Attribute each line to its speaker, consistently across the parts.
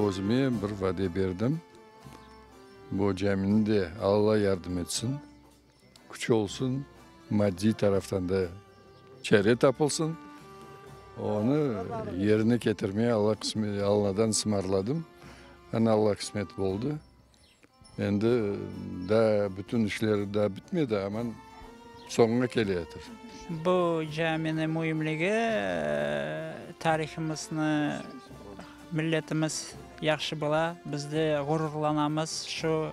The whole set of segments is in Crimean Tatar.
Speaker 1: Özüme bir vade berdim, bu camini de Alla yardım etsin, küç olsun, maddiy taraftan da çare tapılsın, onı yerine ketirmeye Alla qısmet, Alladan sımarladım. Ana Alla qısmet boldı. Endi daa bütün işler daa bitmedi, aman soñuna keleyatır.
Speaker 2: Bu caminiñ müimligi tarihımıznı milletimiz yahşı bila, biz de ğururlanamız şu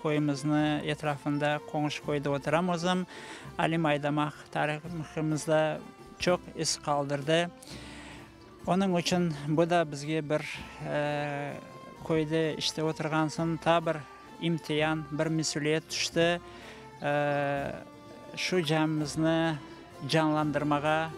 Speaker 2: köyümizni etrafında, qoñuş köyde oturam özüm. Alim Aydamaq tarihımızda çoq iz qaldırdı. Onıñ içün bu da bizge bir köyde işte oturğan soñ ta bir imtian, bir mesüliyet tüşti, şu camimizni canlandırmağa.